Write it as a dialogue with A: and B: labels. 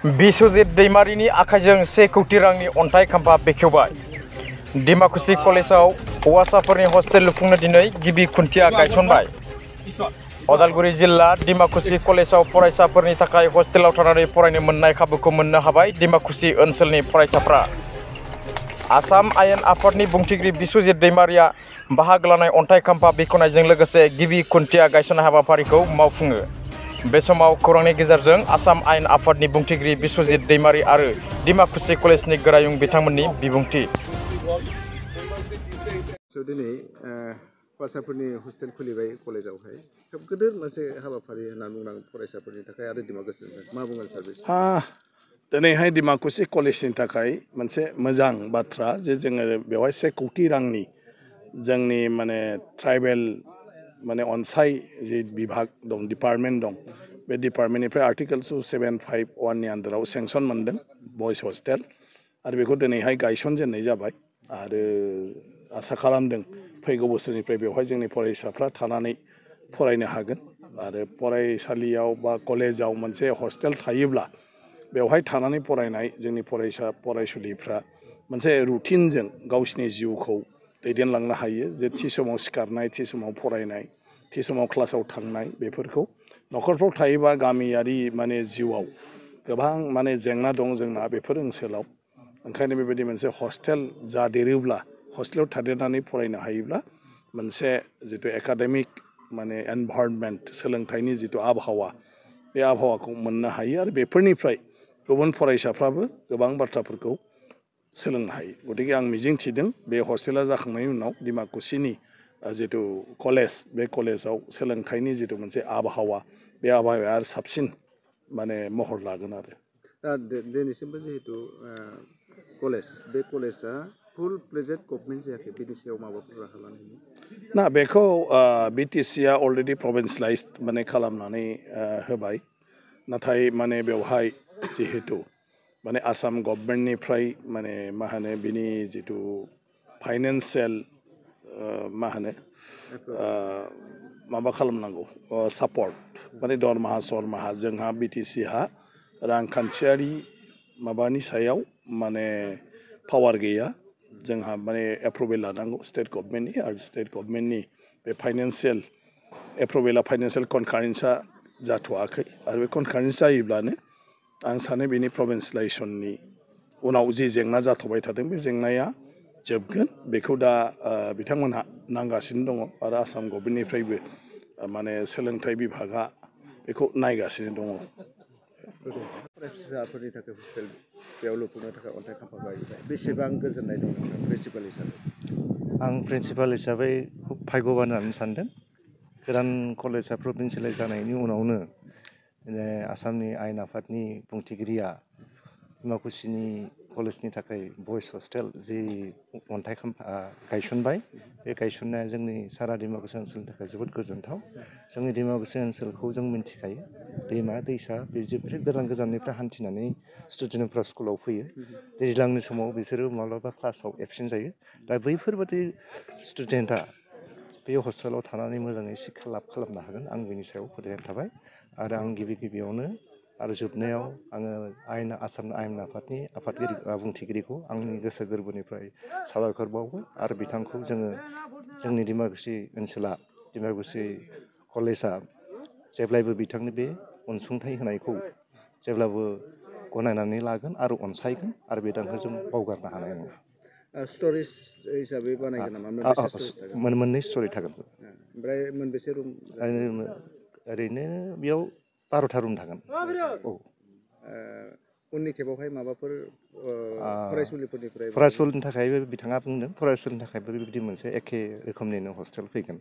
A: बिश्वजित दैमारिनि आखाइजों 1 कौटि रांनि अन्थाइ खाम्फा बेखेवबाय। डिमाकुसि कलेजाव हौवासाफोरनि हस्टेल लुफुंनो दिनै गिबि खुन्थिया गायसनबाय। अदालगुरि जिल्ला डिमाकुसि कलेजाव फरायसाफोरनि थाखाय हस्टेलाव थानानै फरायनो मोननाय खाबुखौ मोननो हाबाय डिमाकुसि ओनसोलनि फरायसाफ्रा। आसाम आयेन आफादनि बुंथिगिरि बिश्वजित दैमारिया बाहागो लानाय अन्थाइ खाम्फा बेखेवनायजों लोगोसे गिबि खुन्थिया गायसननाय हाबाफारिखौ मावफुङो। बे समाव खौरांनि गेजेरजों आसाम आयेन आफादनि बुंथिगिरि बिश्वजित दैमारि आरो डिमाकुसि कलेजनि गोरायुं बिथांमोननि बिबुंथि।
B: दिनै फरायसाफोरनि हस्टेल खुलिबाय कलेजावहाय खोब गिदिर मोनसे हाबाफारि होननानै बुंनांगोन फरायसाफोरनि थाखाय आरो डिमाकुसिनि थाखाय मा बुंगोन सार?
C: दिनैहाय डिमाकुसि कलेजनि थाखाय मोनसे मोजां बाथ्रा जे जोङो बेवहाय 1 कौटि रांनि जोंनि माने ट्राइबेल माने अनसाय जि बिभाग दं डिपार्टमेन्ट दं बे डिपार्टमेन्टनिफ्राय आर्टिकल 751 नि आन्दाराव सेंसन मोनदों बयस हस्टेल आरो बेखौ दिनैहाय गायसनजेननाय जाबाय आरो आसा खालामदों फैगौ बोसोरनिफ्राय बेवहाय जोंनि फरायसाफ्रा थानानै फरायनो हागोन आरो फरायसालियाव बा कलेजाव मोनसे हस्टेल थायोब्ला बेवहाय थानानै फरायनाय जोंनि फरायसा फरायसुलिफ्रा मोनसे रुटिनजों गावसिनि जिउखौ दैदेनलांनो हायो जे थि समाव सिखारनाय थि समाव फरायनाय थि समाव क्लासाव थांनाय बेफोरखौ न'खरफ्राव थायोबा गामियारि माने जिउआव गोबां माने जेंना दं जोंना बेफोर ओनसोलाव ओंखायनो बेबायदि मोनसे हस्टेल जादेरोब्ला हस्टेलाव थादेरनानै फरायनो हायोब्ला मोनसे जितु एकाडेमिक माने एनभायरनमेन्ट सोलोंथाइनि जितु आबहावा बे आबहावाखौ मोननो हायो आरो बेफोरनिफ्राय गुबुन फरायसाफ्राबो गोबां बाथ्राफोरखौ सोलोंनो हायो। गतिके आं मिजिंथिदों बे हस्टेला जाखांनायनि उनाव डिमाकुसिनि जितु कलेज बे कलेजाव सोलोंथाइनि जितु मोनसे आबहावा बे आबहावाया आरो साबसिन माने महर लागोन आरो।
B: दा दिनैसिमबो जिहेतु कलेज बे कलेजआ फुल प्लेजेड गभर्नमेन्ट जायाखै बेनि सायाव माबाफोर राहा लानो
C: ना बेखौ बिटिसिआ अलरेडि प्रभिन्सियेलाइज माने खालामनानै होबाय नाथाय माने बेवहाय जिहेतु माने आसाम गभर्नमेन्टनिफ्राय माने मा होनो बिनि जितु फाइनान्सियेल मा होनो माबा खालामनांगौ सापर्ट माने दरमाहा सरमाहा जोंहा बिटिसिहा रांखान्थियारि माबानि सायाव माने पावार गैया जोंहा माने एप्रुभेल लानांगौ स्टेट गभर्नमेन्टनि आरो स्टेट गभर्नमेन्टनि बे फाइनान्सियेल एप्रुभेला फाइनान्सियेल कनकारेन्सआ जाथ'वाखै आरो बे कनकारेन्स जायोब्लानो आं सानो बेनि प्रभिन्सियेलाइजेसननि उनाव जि जेंना जाथ'बाय थादों बे जेंनाया जोबगोन बेखौ दा बिथांमोनहा नांगासिनो दङ आरो आसाम गभर्नमेन्टनिफ्रायबो माने सोलोंथाइ बिभागा बेखौ नायगासिनो दङ।
B: फरायसाफोरनि थाखाय हस्टेल बेयाव लुफुंनो थाखाय अन्थाइ खाम्फा गायबाय बेसेबां गोजोननाय दं प्रिन्सिपाल हिसाबै?
D: आं प्रिन्सिपाल हिसाबै खुब भाग्यबान होननानै सानदों। गोदान कलेजआ प्रभिन्सियेलाइज जानायनि उनावनो आसामनि आयेन आफादनि बुंथिगिरिया डिमाकुसिनि कलेजनि थाखाय बयस हस्टेल जि अन्थाइ खाम्फा गायसनबाय बे गायसननाया जोंनि सारा डिमाकुसि ओनसोलनि थाखाय जोबोद गोजोनथाव। जोंनि डिमाकुसि ओनसोलखौ जों मिन्थिखायो दैमा दैसा बिदिनिफ्राय गोजान गोजाननिफ्राय हान्थिनानै स्टुडेन्टफ्रा स्कुलाव फैयो। दैज्लांनि समाव बिसोरो माब्लाबा क्लासाव एबसेन्ट जायो दा बैफोरबादि स्टुडेन्टआ बे हस्टेलाव थानानै मोजाङै शिक्षा लाभ खालामनो हागोन आं बेनि सायाव फोथायनाय थाबाय आरो आं गिबियावनो आरो जोबनायाव आङो आसामनि आयेन आफादनि बुंथिगिरिखौ आंनि गोसो गोरबोनिफ्राय साबायखर बावो आरो बिथांखौ जोंनि डिमाकुसि ओनसोला डिमाकुसि कलेजआ जेब्लायबो बिथांनि बे अनसुंथाइ होनायखौ जेब्लाबो गनायनानै लागोन आरो अनसायगोन आरो बिथांखौ जों बावगारनो हानाय नङा।
B: स्टरेज हिसाबै बानायगोन नामा?
D: मोननै स्टरि थागोन।
B: ओमफ्राय मोनबेसे रुम?
D: ओरैनो बेयाव 12टा रुम थागोन। औ।
B: उननि खेबावहाय माबाफोर
D: फरायसुलिनि थाखायबो बिथाङा बुंदों फरायसुलिनि थाखायबो बेबायदि मोनसे एखे रोखोमनिनो हस्टेल फैगोन।